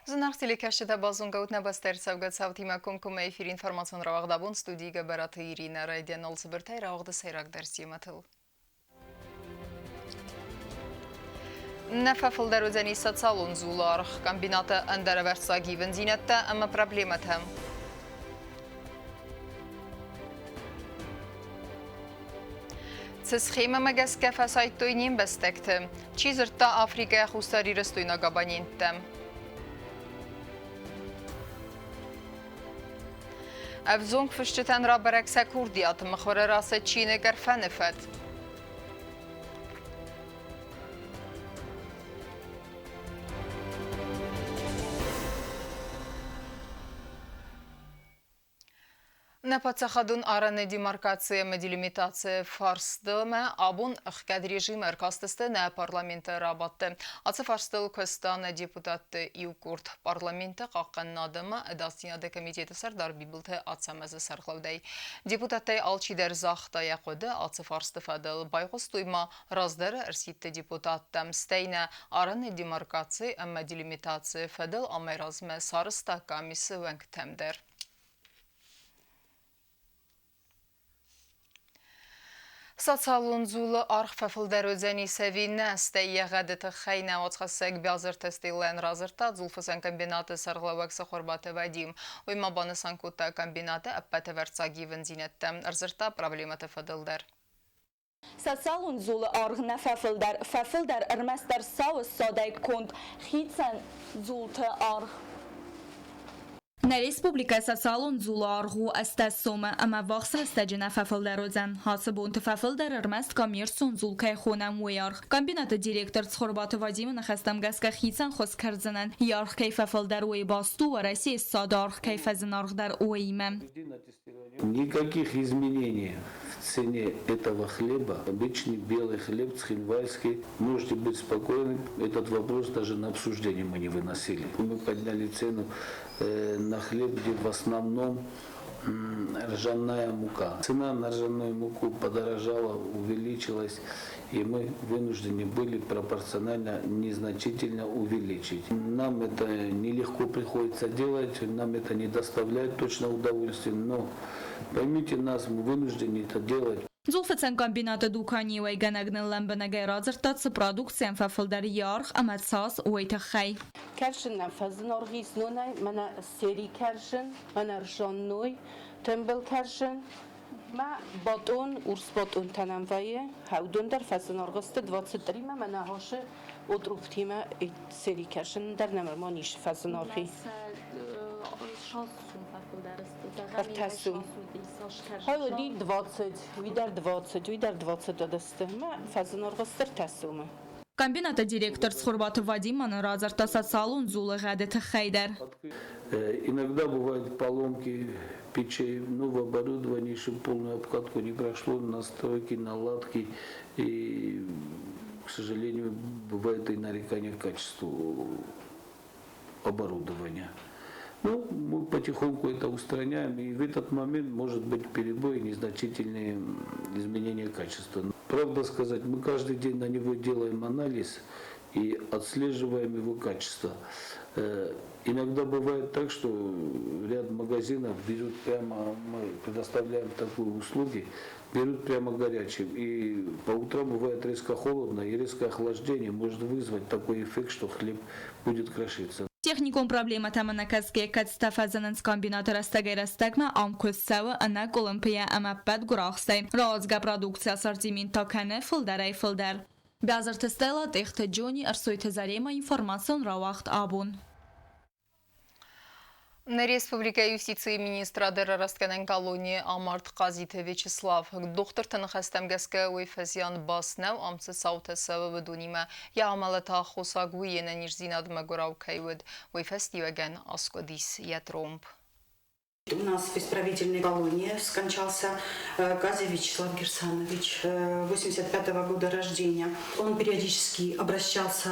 Зынаргъ телекӕсджытӕ, базонгӕ ут нӕ бӕстӕ ӕрцӕугӕ цаутимӕ комкоммӕ эфир информацион рауагъд абон студийы Гӕбӕраты Иринӕ. Райдианыл цыбыртӕй рауагъды сӕйрагдӕр темӕтыл. Нӕ фӕфылдӕр уыдзӕни социалон дзулы аргъ, комбинаты ӕндӕр ӕвӕрццаг ивындзинӕдтӕ ӕмӕ проблемӕтӕ. Цы схемӕмӕ гӕсгӕ фӕсайдтой не мбӕстӕгты? Чи дзырдта Африкӕйӕ хуссарирыстойнаг абоненттӕм? Ӕвзонг фысджытӕн рабӕрӕг сӕ курдиат, мыхуыры рацыд чиныг Ӕрфӕны фӕд. Нӕ паддзахадон арӕны демаркаци ӕмӕ делимитацийы фарстмӕ абон ӕхгӕд режимы ӕркастысты нӕ парламенты рабадты. Ацы фарстыл куыста нӕ депутатты иу къорд. Парламенты хъахъхъӕнынады ӕмӕ ӕдасдзинады комитеты сӕрдар Бибылты Ацӕмӕзы сӕргълӕудӕй. Депутаттӕй алчидӕр загъта йӕ хъуыды ацы фарсты фӕдыл. Байхъуыстой ма раздӕры ӕрсидты депутаттӕм, стӕй нӕ арӕны демаркаци ӕмӕ делимитацийы фӕдыл амӕйразмӕ сарӕзта къамисы уӕнгтӕм дӕр. Социалон дзулы аргъ фӕфылдӕр уыдзӕнис ӕви нӕ, стӕй йӕ гъӕды тыххӕй нӕ уацхӕссӕг Биазырты Стеллӕйӕн радзырдта дзулфыцӕн комбинаты сӕргълӕууӕг Сохорбаты Вадим. Уый ма банысан кодта комбинаты ӕппӕт ӕвӕрццаг ивындзинӕдтӕ, ӕрдзырдта проблемӕты фӕдыл дӕр. Социалон дзулы аргъ нӕ фӕфылдӕр, фӕфылдӕр ӕрмӕстдӕр сау ссадӕй конд хицӕн дзулты аргъ. Нӕ республикӕйы социалон дзулы аргъ у 80 сомы ӕмӕ ввахс рӕстӕджы нӕ фӕфылдӕр уыдзӕн. Ацы бонты фӕфылдӕр ӕрмӕст коммерцион дзул кӕй хонӕм, уый аргъ. Комбинаты директор Цхуырбаты Вадимы ныхӕстӕм гӕсгӕ хицӕн хуыз кӕрдзынӕн йӕ аргъ кӕй фӕфылдӕр, уый баст у, Уӕрӕсейы ссады аргъ кӕй фӕзынаргъдӕр, уыимӕ. Никаких изменений в цене этого хлеба. Обычный белый хлеб цхинвальский. Можете быть спокойны, этот вопрос даже на обсуждение мы не выносили. Мы подняли цену на хлеб, где в основном ржаная мука. Цена на ржаную муку подорожала, увеличилась, и мы вынуждены были пропорционально незначительно увеличить. Нам это нелегко приходится делать, нам это не доставляет точно удовольствия, но поймите нас, мы вынуждены это делать. Дзулфыцӕн комбинаты дуканийы уӕйгӕнӕг нын лӕмбынӕгӕй радзырдта, цы продукцийӕн фӕфылдӕр йӕ аргъ ӕмӕ цас, уый тыххӕй. Кӕрзын нӕм фӕзынаргъ ис нонӕй, мӕнӕ сери кӕрзын, мӕнӕ ржонной, тымбыл кӕрзын. Мӕ батон, урс батонтӕ нӕм вӕййы, хӕудон дӕр фӕзынаргъ сты 23-мӕ, мӕнӕ хосы отрубтимӕ сери кӕрзын дӕр нӕм ӕрмон ис фӕзынаргъи. Ӕртӕсу. Хай уыди 20, уый дӕр 20, уый дӕр 20 уыдысты. Мӕ фӕзынаргъ сты ӕртӕсумы. Комбинаты директор Цхуырбаты Вадим ма нын радзырдта социалон дзулы гъӕды тыххӕй дӕр. Иногда бывают поломки печей, ну, в оборудовании еще полную обкатку не прошло, настройки, наладки, и, к сожалению, бывает и нарекания к качеству оборудования. Ну, мы потихоньку это устраняем, и в этот момент может быть перебой и незначительные изменения качества. Правда сказать, мы каждый день на него делаем анализ и отслеживаем его качество. Иногда бывает так, что ряд магазинов берут прямо, мы предоставляем такую услуги, берут прямо горячим. И по утрам бывает резко холодно, и резкое охлаждение может вызвать такой эффект, что хлеб будет крошиться. Техникон проблемӕтӕм ӕнӕкӕсгӕ кӕцытӕ фӕзынынц комбинаты рӕстӕгӕй-рӕстӕгмӕ, ам куыст цӕуы ӕнӕ къуылымпыйӕ ӕмӕ ӕппӕт гуырахстӕй. Рауадзгӕ продукци ассортимент та кӕны фылдӕрӕй-фылдӕр. Бязырты Стелла, Тъехты Джони, Ӕрсойты Заремӕ информацион рауагъд абон. Нӕ республикӕйы юстицийы министрады рарастгӕнӕн колонийы амард Хъазиты Вячеслав. Дохтырты ныхӕстӕм гӕсгӕ уый фӕзиан бас нӕу, ам цы цаутӕ цӕуы, уыдонимӕ. Йӕ амӕлӕты аххосаг уый йе нӕниздзинад мӕгуырау кӕй уыд, уый фӕстиуӕгӕн аскъуыдис йӕ тромб. У нас в исправительной колонии скончался Кази Вячеслав Герсанович, 85 -го года рождения. Он периодически обращался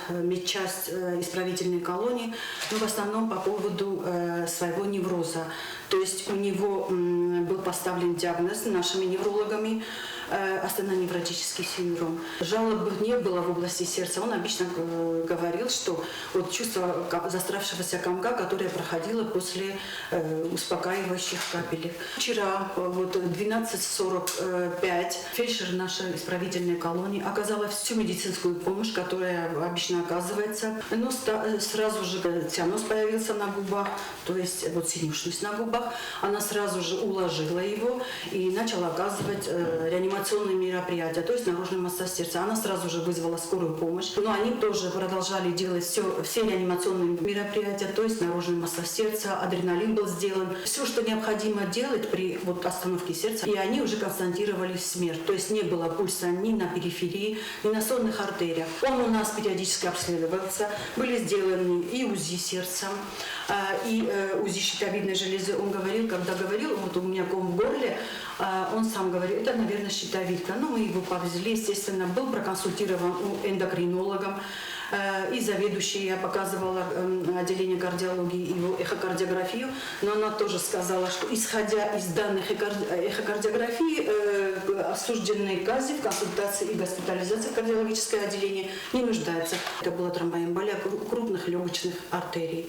в медчасть исправительной колонии, но в основном по поводу своего невроза. То есть у него был поставлен диагноз нашими неврологами. астеноневротический синдром. Жалоб не было в области сердца. Он обычно говорил, что вот чувство застравшегося комка, которое проходило после успокаивающих капелек. Вчера, вот 12:45, фельдшер нашей исправительной колонии оказала всю медицинскую помощь, которая обычно оказывается. Но сразу же цианоз появился на губах, то есть вот синюшность на губах. Она сразу же уложила его и начала оказывать реанимационные мероприятия, то есть наружный массаж сердца. Она сразу же вызвала скорую помощь. Но они тоже продолжали делать все реанимационные мероприятия, то есть наружный массаж сердца, адреналин был сделан. Все, что необходимо делать при вот остановке сердца. И они уже констатировали смерть. То есть не было пульса ни на периферии, ни на сонных артериях. Он у нас периодически обследовался. Были сделаны и УЗИ сердца, и УЗИ щитовидной железы. Он говорил, когда говорил, вот у меня ком в горле, он сам говорил, это, наверное, щитовидка. Ну, мы его повезли, естественно, был проконсультирован у эндокринолога. И заведующей я показывала отделение кардиологии, его эхокардиографию, но она тоже сказала, что исходя из данных эхокардиографии, осужденные Кази в консультации и госпитализации в кардиологическое отделение не нуждаются. Это была тромбоэмболия крупных легочных артерий.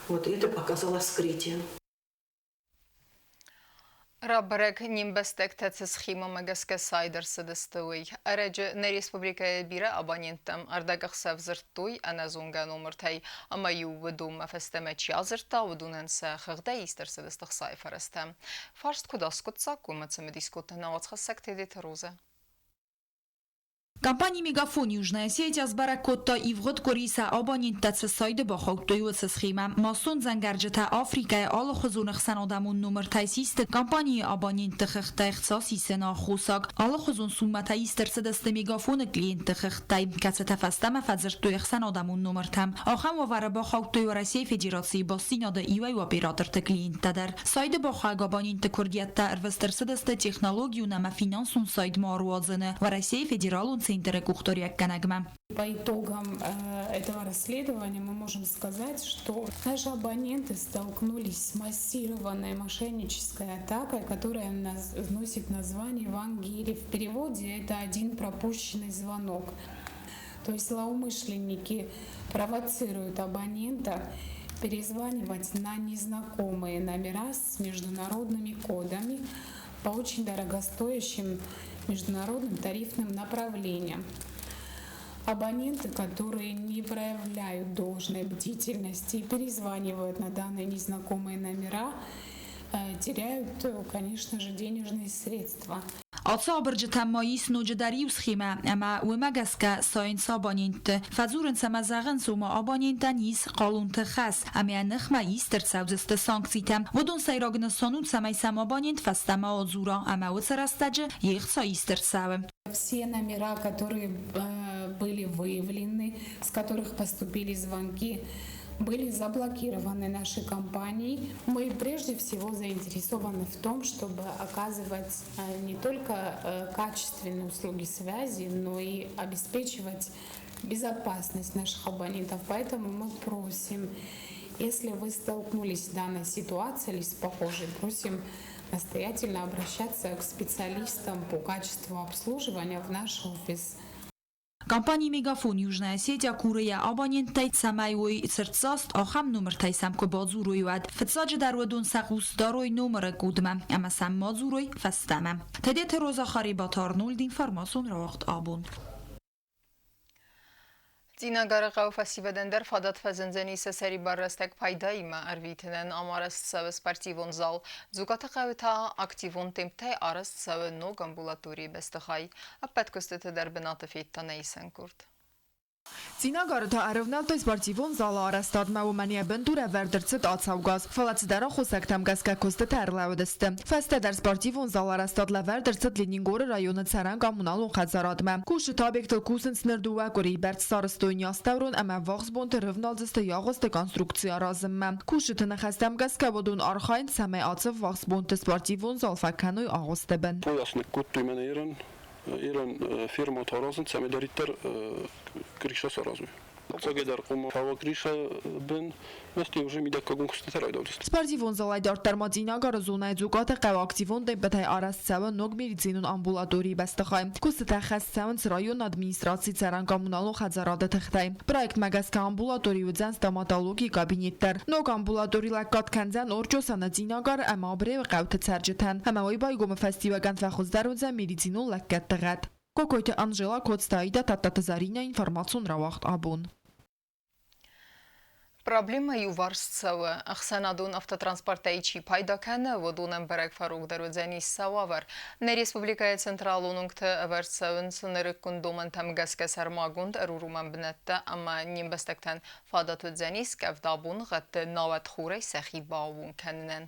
Вот, и это показало вскрытие. Рабӕрӕг не мбӕстӕгтӕ цы схемӕмӕ гӕсгӕ сайд ӕрцыдысты, уый. Ӕрӕджы нӕ республикӕйы бирӕ абоненттӕм ӕрдӕгӕхсӕв дзырдтой ӕнӕзонгӕ номыртӕй, ӕмӕ-иу уыдонмӕ фӕстӕмӕ чи адзырдта, уыдонӕн сӕ хыгъдӕй ист ӕрцыдысты хцайы фӕрӕзтӕ. Фарст куыд аскъуыддзаг, уымӕ цымыдис кодта нӕ уацхӕссӕг Тедеты Розӕ. Компани «Мегафон» Южная Осетия сбӕрӕг кодта ивгъуыд къуыри сӕ абоненттӕ цы сайды бахаудтой, уыцы схемӕ. Массон дзӕнгӕрджытӕ Африкӕйы алыхуызон ӕхсӕнадӕмон номыртӕй систы компанийы абонентты хыгъдтӕй хца сисыны аххосаг. Алыхуызон суммӕтӕ ист ӕрцыдысты Мегафоны клиентты хыгъдтӕй, кӕцытӕ фӕстӕмӕ фӕдзырдтой ӕхсӕнадӕмон номыртӕм. Ахӕм уавӕры бахаудтой Уӕрӕсейы Федерацийы бастдзинады иуӕй-иу операторты клиенттӕ дӕр. Сайды бахауӕг абонентты куырдиӕттӕ ӕрвыст ӕрцыдысты технологион ӕмӕ финансон сайд ма ӕруадзыны Уӕрӕсейы Федералон центры къухдариуӕггӕнӕгмӕ. По итогам этого расследования мы можем сказать, что наши абоненты столкнулись с массированной мошеннической атакой, которая носит название «Вангири». В переводе это один пропущенный звонок. То есть злоумышленники провоцируют абонента перезванивать на незнакомые номера с международными кодами по очень дорогостоящим международным тарифным направлениям. Абоненты, которые не проявляют должной бдительности и перезванивают на данные незнакомые номера, теряют, конечно же, денежные средства. Ацы абырджытӕм ма ис ноджыдӕр иу схемӕ, ӕмӕ уымӕ гӕсгӕ сайынц абонентты. Фӕдзурынц ӕмӕ зӕгъынц, ома абонентӕн ис хъалонты хӕс, ӕмӕ йӕ ныхмӕ ист ӕрцӕудзысты санкцитӕ. Уыдон сӕйраг нысан у, цӕмӕй сӕм абонент фӕстӕмӕ адзура, ӕмӕ уыцы рӕстӕджы йе хца ист ӕрцӕуы. Все номера, которые были выявлены, с которых поступили звонки, были заблокированы нашей компанией. Мы прежде всего заинтересованы в том, чтобы оказывать не только качественные услуги связи, но и обеспечивать безопасность наших абонентов. Поэтому мы просим, если вы столкнулись с данной ситуацией или с похожей, просим настоятельно обращаться к специалистам по качеству обслуживания в наш офис. Компани «Мегафон» Южная Осетия куры йӕ абоненттӕй, цӕмӕй уой цырддзаст, ахӕм номыртӕй сӕм куы бадзурой, уӕд. Фыццаджыдӕр уыдон сӕ хъус дарой номыры кодмӕ ӕмӕ сӕм ма дзурой фӕстӕмӕ. Тедеты Роза Харебаты Арнольд, информацион рауагъд «Абон». Цъинагары хъӕуы фӕсивӕдӕн дӕр фадат фӕзындзӕни сӕ сӕрибар рӕстӕг пайдаимӕ ӕрвитынӕн. Ам арӕзт цӕуы спортивон зал. Дзукъаты хъӕуы та активон темптӕй арӕзт цӕуы ног амбулаторийы бӕстыхай. Ӕппӕт куыстыты дӕр бынаты федта нӕ исӕн къорд. Цъинагары та ӕрӕвнӕлдтой спортивон залы арӕзтадмӕ, уымӕн йӕ бындур ӕвӕрд ӕрцыд ацӕугӕ аз, фӕлӕ цыдӕр аххосӕгтӕм гӕсгӕ куыстытӕ ӕрлӕууыдысты. Фӕстӕдӕр спортивон залы арӕзтад лӕвӕрд ӕрцыд Ленингоры районы цӕрӕн коммуналон хӕдзарадмӕ. Кусджыты объектыл кусынц ныр дыууӕ къуырийы бӕрц сарӕзтой астӕурон ӕмӕ ӕввахс бонты рывналдзысты агъуысты конструкци аразынмӕ. Кусджыты ныхӕстӕм гӕсгӕ уыдон архайынц, цӕмӕй ацы ӕввахс бонты спортивон зал фӕкӕной агъуысты бын. Пояс ныккодтой мӕнӕ Иран, Иран фермӕтӕ аразын, цӕмӕйдӕриддӕр крыша саразой. Ӕцӕгӕйдӕр хъуамӕ фӕуа Грисы бын, Мӕсты уже мидӕггагон куыстытӕ райдайдзысты. Спортивон залӕй дарддӕр ма Цъинагары зонӕйы Дзукъаты хъӕуы активон темпытӕй арӕзт цӕуы ног медицинон амбулаторийы бӕстыхай. Куыстытӕ хӕст цӕуынц районы администрацийы цӕрӕн-коммуналон хӕдзарады тыхтӕй. Проектмӕ гӕсгӕ амбулаторийы уыдзӕн стоматологийы кабинет дӕр. Ног амбулатори лӕггад кӕндзӕн Орчъосаны, Цъинагары ӕмӕ Абреуы хъӕуты цӕрджытӕн ӕмӕ уый байгомы фӕстиуӕгӕн фӕхуыздӕр уыдзӕн медицинон лӕггӕдты гъӕд. Кокойты Анжела, Коцты Аидӕ, Тадтаты Заринӕ, информацион рауагъд абон. Проблемӕ иуварс цӕуы. Ӕхсӕнадон автотранспортӕй чи пайда кӕны, уыдонӕн бӕрӕг фӕрогдӕр уыдзӕнис сӕ уавӕр. Нӕ республикӕйы централон уынгты ӕвӕрд цӕуынц нырыккон домӕнтӕм гӕсгӕ сӕрмагонд ӕруромӕн бынӕттӕ ӕмӕ не мбӕстӕгтӕн фадат уыдзӕнис къӕвда боныгъӕдты науӕд хурӕй сӕхи бааууон кӕнынӕн.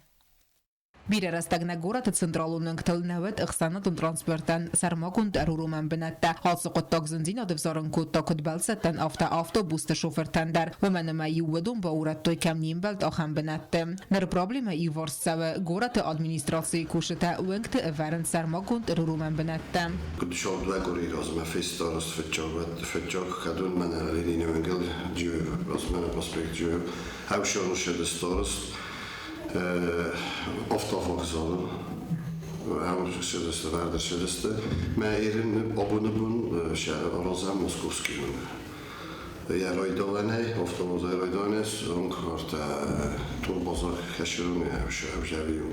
Бирӕ рӕстӕг нӕ горӕты централон уынгтыл нӕ уыд ӕхсӕнадон транспортӕн сӕрмагонд ӕруромӕн бынӕттӕ. Ацы хъуыддаг зындзинад ӕвзарын кодта куыд бӕлццӕттӕн, афтӕ автобусты шофыртӕн дӕр, уымӕн ӕмӕ-иу уыдон баурӕдтой кӕм не мбӕлд, ахӕм бынӕтты. Ныр проблемӕ иуварс цӕуы, горӕты администрацийы кусджытӕ уынгты ӕвӕрынц сӕрмагонд ӕруромӕн бынӕттӕ. Куыд сӕрдвӕгури размӕ фестараст фыццаг кӕдон мӕнӕ Ленины уынгыл Джиоев, мӕнӕ проспект Джиоев, ӕвсӕрнысӕды старост автовокзалы ӕмсӕдысты, вӕрдӕсӕдысты. Мӕ ерин абоны бон аразӕм Московский уынг. Йӕ райдауӕнӕй, автовокзал райдауӕнӕй онг ӕртӕ турбазар хӕсырын ӕвзӕри у.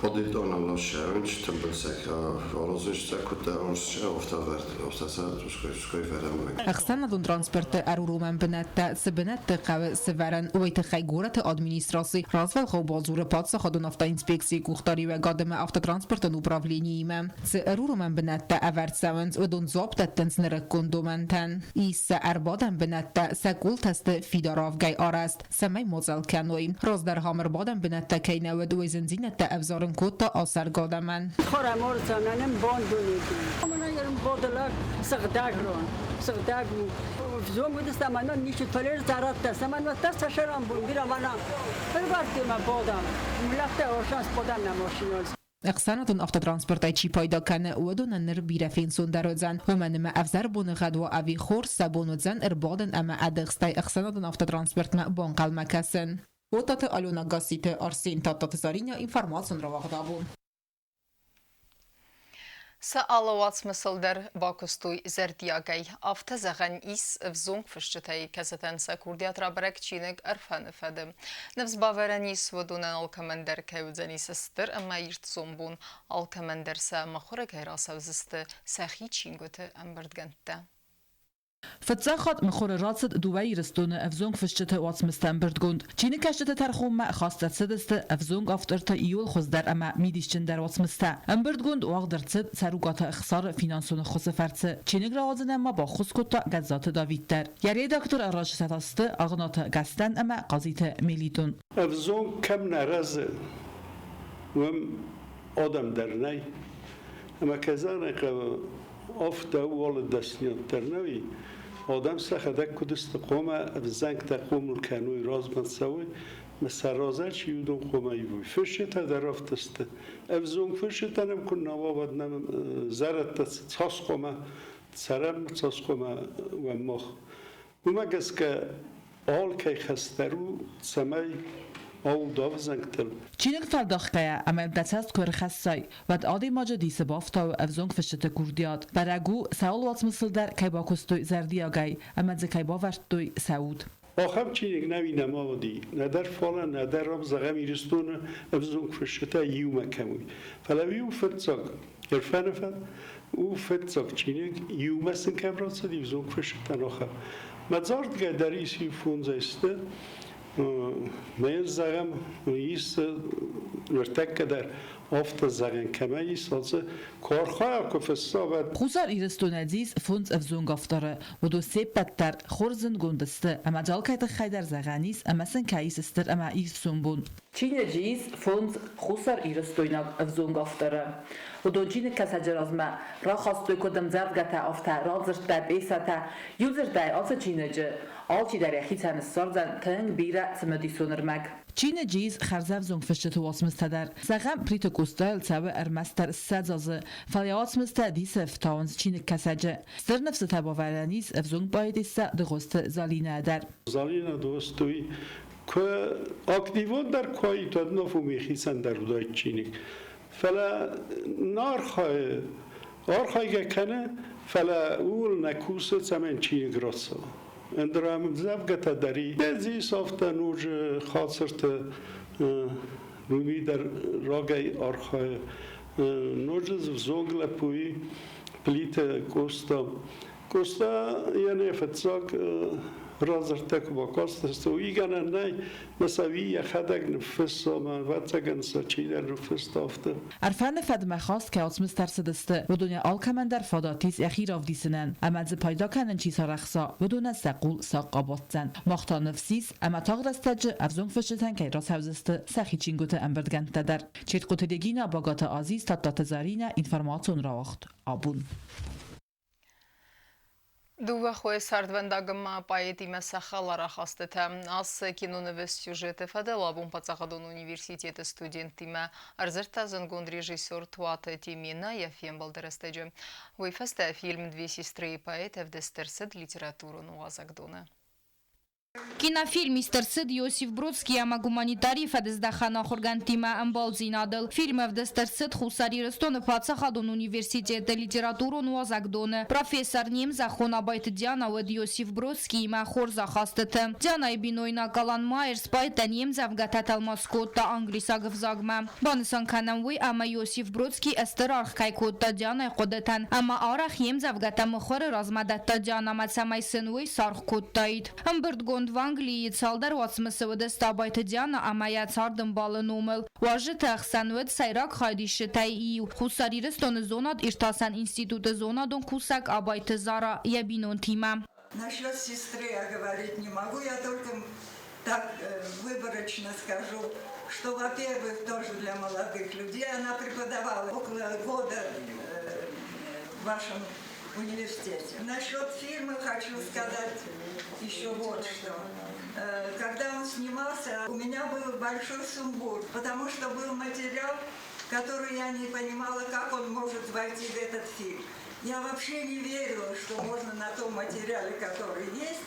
Подъездон лассӕуынч, тымбылцӕг аразынч куыддӕр автовӕрд, Ӕхсӕнадон транспорты ӕруромӕн бынӕттӕ цы бынӕтты хъӕуы сывӕрын, уый тыххӕй горӕты администраци развӕлгъау бадзуры паддзахадон автоинспекцийы къухдариуӕгад ӕмӕ автотранспортон управлениимӕ. Цы ӕруромӕн бынӕттӕ ӕвӕрд цӕуынц, уыдон дзуапп дӕттынц нырыккон домӕнтӕн. Ис сӕ ӕрбадӕн бынӕттӕ, сӕ къултӕ сты фидар авгӕй арӕзт, цӕмӕй мадзал кӕной. Раздӕр ам ӕрбадӕн бынӕттӕ кӕй нӕ уыд, уый зындзинӕдтӕ ӕвзарын кодта ацӕргӕ адӕмӕн. Хорамордзӕнӕн бондунеги. Сыгъдӕг рон, сыгъдӕг взонгуыдыстӕм, ничи толер зарадта, саман сашарам бунгира мана. Ӕрбадтимӕ бодам, мулӕфтӕ оршанс бодам на машинос. Ӕхсӕнадон автотранспортӕй чи пайда кӕны, уыдонӕн ныр бирӕ фенцондӕр уыдзӕн, уымӕн ӕмӕ ӕвзӕр боныгъӕд уа ӕви хорз, сӕ бон уыдзӕн ӕрбадын ӕмӕ ӕдыхстӕй ӕхсӕнадон автотранспортмӕ банхъӕлмӕ кӕсын. Отаты Алена Гасситы Арсен Тадтаты Заринӕ информацион рауагъд абон. Сӕ алы уацмысыл дӕр бакуыстой зӕрдиагӕй. Афтӕ зӕгъӕн ис ӕвзонг фысджытӕй, кӕцытӕн сӕ курдиат рабӕрӕг чиныг Ӕрфӕны фӕды. Ныфс бавӕрӕн ис, уыдонӕн алкӕмӕн дӕр кӕй уыдзӕнис стыр ӕмӕ ирд сомбон, алкӕмӕн дӕр сӕ мыхуыры кӕй рацӕудзысты сӕхи чингуыты ӕмбырдгӕндтӕ. Фыццаг хатт мыхуыры рацыд дыууӕ Ирыстоны ӕвзонг фысджыты уацмыстӕ ӕмбырдгонд. Чиныгкӕсджыты тӕрхонмӕ хаст ӕрцыдысты ӕвзонг авторты иууыл хуыздӕр ӕмӕ мидисджындӕр уацмыстӕ. Ӕмбырдгонд уагъд ӕрцыд Цӕрукъаты Ӕхсары финансон ӕххуысы фӕрцы. Чиныг рауадзынӕн ма баххуыс кодта Гӕззаты Давид дӕр. Йӕ редактор ӕрразы сты Агънаты Гӕстӕн ӕмӕ Хъазиты Мелитон. Ӕвзонг кӕм нӕ рӕзы, уым адӕм дӕр нӕй. Ӕмӕ кӕй зӕгъын ӕй хъӕуы, афтӕ уалы дӕсниад дӕр нӕуи. Адӕм сӕхӕдӕг куыд сты, хъуамӕ ӕвзӕнгтӕ хъомыл кӕной, размӕ цӕуой, ӕмӕ сӕ разӕй чи уыдон хъуамӕ ивой. Фысджытӕ дӕр афтӕ сты. Ӕвзонг фысджытӕ нӕм куы нӕ уа, уӕд нӕм зӕрӕдтӕ цас хъуамӕ цӕрӕм, цас хъуамӕ уӕм мах. Уымӕ гӕсгӕ алкӕй хӕс дӕр у, цӕмӕй ауда ӕвзӕнгтыл. Чиныг фӕлдахгӕйӕ ӕмӕ дӕ цӕст куы ӕрхӕссай, уӕд адӕймаджы дисы бафтауы ӕвзонг фысджыты курдиат. Бӕрӕг у, цӕуыл уацмысыл дӕр кӕй бакуыстой зӕрдиагӕй ӕмӕ дзы кӕй бавӕрдтой сӕ уд. Ахӕм чиныг нӕм нӕма уыди, нӕдӕр фалӕ, нӕдӕр ам, зӕгъӕм, Ирыстоны ӕвзонг фысджытӕ иумӕ кӕм уый. Фӕлӕ иу фыццаг Ӕрфӕныфӕд у фыццаг чиныг, иумӕ сын кӕм рацыди, ӕвзонг фысджытӕн ахӕм. Мӕ дзардгӕ дӕр ис иу фондзӕй Мӕ зӕгъӕм, ис ныртӕккӕ дӕр афтӕ зӕгъӕн кӕмӕ ис, ацы куы куы фысса, уӕд. Хуссар Ирыстонӕй ис фондз ӕвзонг авторы. Уыдон се ппӕт дӕр хорз зындгонд сты ӕмӕ алкӕй тыххӕй дӕр зӕгъӕн ис ӕмӕ сын кӕй ис стыр ӕмӕ ирд сомбон. Чиныджы ис фондз хуссарирыстойнаг ӕвзонг авторы. Уыдон чиныгкӕсӕджы размӕ рахастой куыд ӕмдзӕвгӕтӕ, афтӕ радзырдтӕ, пьесӕтӕ. Иу дзырдӕй, ацы чиныджы. Алчидӕр йӕхицӕн ссардзӕн тынг бирӕ цымыдисон ӕрмӕг. Чиныджы ис хӕрзӕвзонг фысджыты уацмыстӕ дӕр. Зӕгъӕм, Плиты Къостайыл цӕуы ӕрмӕстдӕр 20 азы, фӕлӕ йӕ уацмыстӕ дисы ӕфтауынц чиныгкӕсӕджы. Стыр ныфсытӕ бавӕрӕн ис ӕвзонг поэтессӕ Дыгъуызты Залинӕйӕ дӕр. Залинӕ Дыгъуызты куы активондӕр куы уаид, уӕд ма уымӕй хицӕндӕр уыдаид чиныг. Фӕлӕ нӕ архайы, архайгӕ кӕны, фӕлӕ ууыл нӕ кусы, цӕмӕн чиныг рацӕуа. Ӕндӕр ӕмдзӕвгӕтӕ дӕр и. Ис афтӕ ноджы Хацырты Руми дӕр рагӕй архайы. Ноджы дзы взонг лӕппуйы Плиты Къоста. Къоста йӕ нӕ фыццаг радзырдтӕ куы бакастысты, уый гӕнӕн нӕй, мӕ сӕ уый йӕхӕдӕг ныффысса, мӕ ӕвӕццӕгӕн сӕ чидӕр ныффыста афтӕ. Ӕрфӕны фӕдмӕ хаст кӕй уацмыстӕ ӕрцыдысты, уыдонӕй алкӕмӕн дӕр фадат ис йӕхи равдисынӕн, ӕмӕ дзы пайда кӕнын чи сарӕхса, уыдонӕн сӕ хъул сахъ абаддзӕн. Мах та ныфс ис, ӕмӕ тагъд рӕстӕджы ӕвзонг фысджытӕн кӕй рацӕудзысты сӕхи чингуыты ӕмбырдгӕндтӕ дӕр. Четкъуты Регина, Багаты Азиз, Тадтаты Заринӕ, информацион рауагъд Абон. Дыууӕ хойы цардвӕндагмӕ поэтимӕ сӕ хӕлар ахастытӕ. Ацы кинонывы сюжеты фӕдыл абон паддзахадон университеты студенттимӕ ӕрдзырдта зындгонд режиссер Туаты Темена йӕ фембӕлды рӕстӕджы. Уый фӕстӕ фильм «Две сестры и поэт» ӕвдыст ӕрцыд литературон уазӕгдоны. Кинофильм ист ӕрцыд Иосиф Бродский ӕмӕ гуманитарийы фӕдыздӕхӕн ахуыргӕндтимӕ ӕмбалдзинадыл. Фильм ӕвдыст ӕрцыд Хуссар Ирыстоны паддзахадон университеты литературон уазӕгдоны. Профессор не мзӕххон Абайты Диана уыд Иосиф Бродскиимӕ хорз ахастыты. Дианайы бинойнаг Алан Майерс поэтӕн йе мдзӕвгӕтӕ тӕлмац кодта англисаг ӕвзагмӕ. Банысан кӕнӕм уый, ӕмӕ Иосиф Бродский стыр аргъ кӕй кодта Дианайы хъуыдытӕн ӕмӕ арӕх йе мдзӕвгӕтӕ мыхуыры размӕ дӕтта Дианамӕ, цӕмӕй сын уый саргъ кодтаид. Ӕмбырдгонд в Английы цалдӕр уацмысы уыдысты Абайты Диана ӕмӕ йӕ цардӕмбалы номыл. Уазджыты ӕхсӕн уыд сӕйраг хайадисджытӕй иу, Хуссар Ирыстоны зонад-иртасӕн институты зонадон кусӕг Абайты Зара йӕ бинонтимӕ. Насчет сестры я говорить не могу, я только так выборочно скажу, что, во-первых, тоже для молодых людей она преподавала около года в вашем университете. Насчет фильма хочу сказать еще вот что. Когда он снимался, у меня был большой сумбур, потому что был материал, который я не понимала, как он может войти в этот фильм. Я вообще не верила, что можно на том материале, который есть,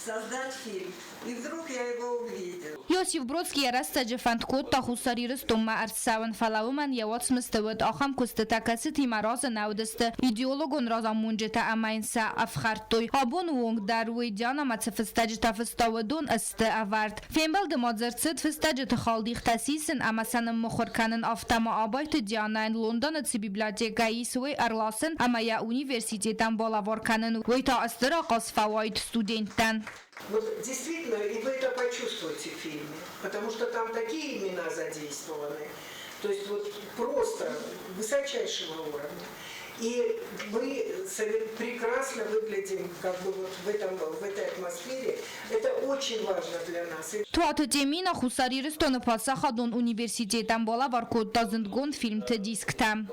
создать фильм. И вдруг я его увидела. Иосиф Бродский йӕ рӕстӕджы фӕнд кодта Хуссар Ирыстонмӕ ӕрцӕуын, фӕлӕ уымӕн йӕ уацмысты уыд ахӕм куыстытӕ, кӕцытимӕ разы нӕ уыдысты идеологон разамонджытӕ ӕмӕ йын сӕ ӕфхӕрдтой. Абоны онг дӕр уый Дианамӕ цы фыстӕджытӕ фыста, уыдон сты ӕвӕрд. Фембӕлды ма дзырд цыд фыстӕджыты халдихтӕ сисын ӕмӕ сӕ ныммыхуыр кӕнын, афтӕ ма Абайты Дианӕйӕн Лондоны цы библиотекӕ ис, уый ӕрласын ӕмӕ йӕ университетӕн балӕвар кӕнын. Уый та стыр ахъаз фӕуаид студенттӕн. Вот действительно, и вы это почувствуете в фильме, потому что там такие имена задействованы, то есть вот просто высочайшего уровня. И мы прекрасно выглядим как бы вот в этой атмосфере. Это очень важно для нас. Туаты Темина Хуссар Ирыстоны паддзахадон университетӕн балӕвар кодта зындгонд фильмты дисктӕ.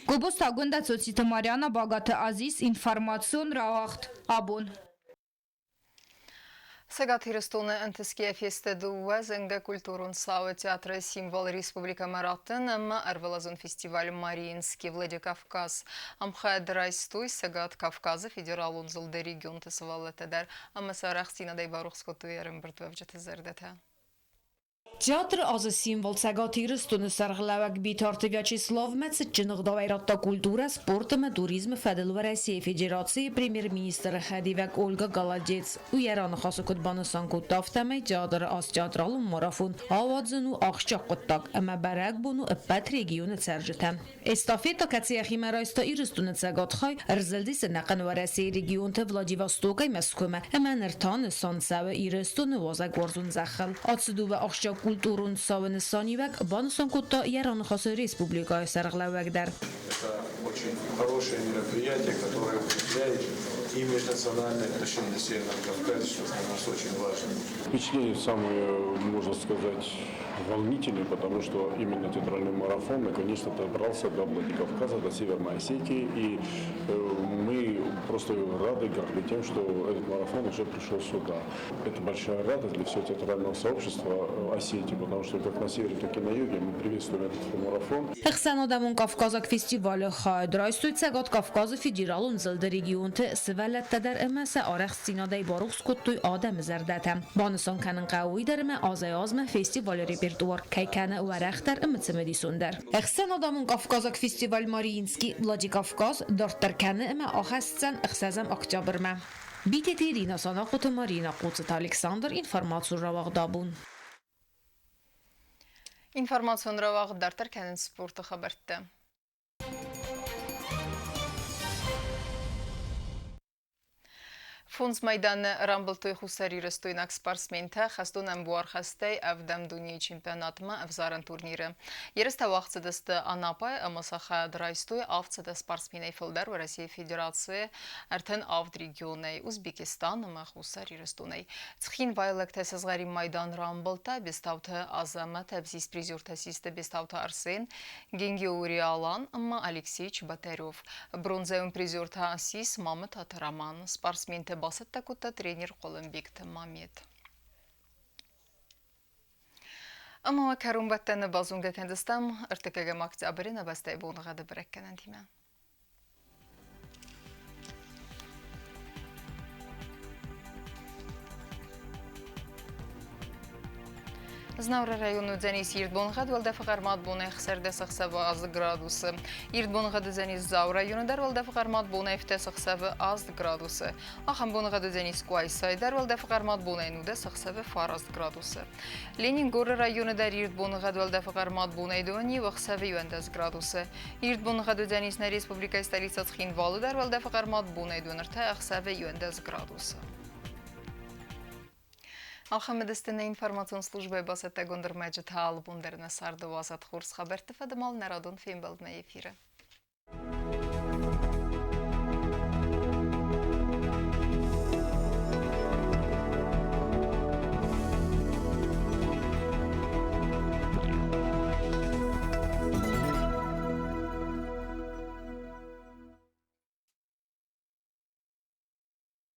Гобозты Агуындӕ, Цоциты Марьяна, Багаты Азиз, информацион рауагъд «Абон». Цӕгат Ирыстоны ӕнтысгӕ фесты дыууӕ зынгӕ культурон цауы театры символ республикӕмӕ раттын ӕмӕ ӕрвылазон фестиваль «Мариинский Владикавказ». Ӕмхӕд райстой Цӕгат Кавказы федералон зылды регионты сывӕллӕттӕ дӕр ӕмӕ сӕ арӕхстдзинадӕй барухс кодтой ӕрӕмбырдуӕвджыты зӕрдӕтӕ. Театры азы символ Цӕгат Ирыстоны сӕргълӕууӕг Битарты Вячеславмӕ цытджын ӕгъдауӕй радта культурӕ, спорт ӕмӕ туризмы фӕдыл Уӕрӕсейы Федерацийы премьер-министры хӕдивӕг Ольга Голодец. Уый йӕ раныхасы куыд банысан кодта, афтӕмӕй театры аз театралон марафон ауадзын у ахсджиаг хъуыддаг ӕмӕ бӕрӕгбон у ӕппӕт регионы цӕрджытӕн. Эстафета, кӕцы йӕхимӕ райста Ирыстоны цӕгат хай, ӕрзылдис ӕнӕхъӕн Уӕрӕсейы регионты Владивостокӕй Мӕскуымӕ ӕмӕ ныр та нысан цӕуы Ирыстоны уазӕгуарзон зӕххыл. Ацы дыууӕ ахсджиаг культурон цауы нысаниуӕг банысан кодта йӕ раныхасы республикӕйы сӕргълӕууӕг дӕр. Это очень хорошее мероприятие, которое укрепляет И межнациональные отношения на Северном Кавказе, что для нас очень важно. Впечатление самое, можно сказать, волнительное, потому что именно театральный марафон наконец-то добрался до Владикавказа, до Северной Осетии. И мы просто рады, горды тем, что этот марафон уже пришел сюда. Это большая радость для всего театрального сообщества Осетии, потому что как на севере, так и на юге мы приветствуем этот марафон. Ӕхсӕнадӕмон Кавказаг фестивалы хайад райстой Цӕгат Кавказы федералон зылды регионты сывӕллӕттӕ дӕр ӕмӕ сӕ арӕхстдзинадӕй барухс кодтой адӕмы зӕрдӕтӕ. Банысан кӕнын хъӕуы уый дӕр, ӕмӕ азӕй-азмӕ фестивалы репертуар кӕй кӕны уӕрӕхдӕр ӕмӕ цымыдисондӕр. Ӕхсӕнадӕмон Кавказаг фестиваль Мариинский Владикавказ дарддӕр кӕны ӕмӕ ахӕсдзӕн 6 октябрмӕ. Битеты Ирина, Санахъоты Марина, Хъоцыты Александр, информацион рауагъд абон. Информацион рауагъд дарддӕр кӕнынц спорты хабӕрттӕ. Фондз майданы рамбылдтой хуссарирыстойнаг спортсментӕ хӕстон ӕмбуархӕстӕй ӕвдӕм дунейы чемпионатмӕ ӕвзарӕн турниры. Ерыстӕ уагъд цыдысты Анапӕйы ӕмӕ сӕ хайад райстой 700 спортсменӕй фылдӕр Уӕрӕсейы Федерацийы 37 регионӕй, Узбекистан ӕмӕ Хуссар Ирыстонӕй. Цхинвайлӕгтӕ сызгъӕрин майдан рамбылдта Бестауты Азӕмӕт, ӕвзист призертӕ систы Бестауты Арсен, Генгиори Алан ӕмӕ Алексей Чеботарев. Бронзӕйон призер та ссис Мамытаты Роман. Спортсментӕ бацӕттӕ кодта тренер Хъуылымбегты Мамед. Ӕмӕ кӕронбӕттӕны базонгӕ кӕндзыстӕм ӕртыккӕгӕм октябры нӕ бӕстӕйы боныгъӕды бӕрӕггӕнӕнтимӕ. Знауыры районы уыдзӕнис ирд боныгъӕд, уӕлдӕфы хъӕрмад бонӕй 16 ӕхсӕвы азы градусы. Ирд боныгъӕд уыдзӕнис Дзауы районы дӕр, уӕлдӕфы хъӕрмад бонӕй 7 ӕхсӕвы 8 градусы. Ахӕм боныгъӕд уыдзӕнис Къуайсайы дӕр, уӕлдӕфы хъӕрмад бонӕй 19 ӕхсӕвы 9 градусы. Ленингоры районы дӕр ирд боныгъӕд, уӕлдӕфы хъӕрмад бонӕй 2 ӕхсӕвы 11 градусы. Ирд боныгъӕд уыдзӕнис нӕ республикӕйы столицӕ Цхинвалы дӕр, уӕлдӕфы хъӕрмад бонӕй 23 ӕхсӕвы 11 градусы. Ахӕм нӕ информацион службӕйы бацӕттӕгонд ӕрмӕджытӕ алыбон дӕр нӕ царды уадзӕд хорз хабӕртты фӕдыл нӕ радон фембӕлдмӕ эфиры.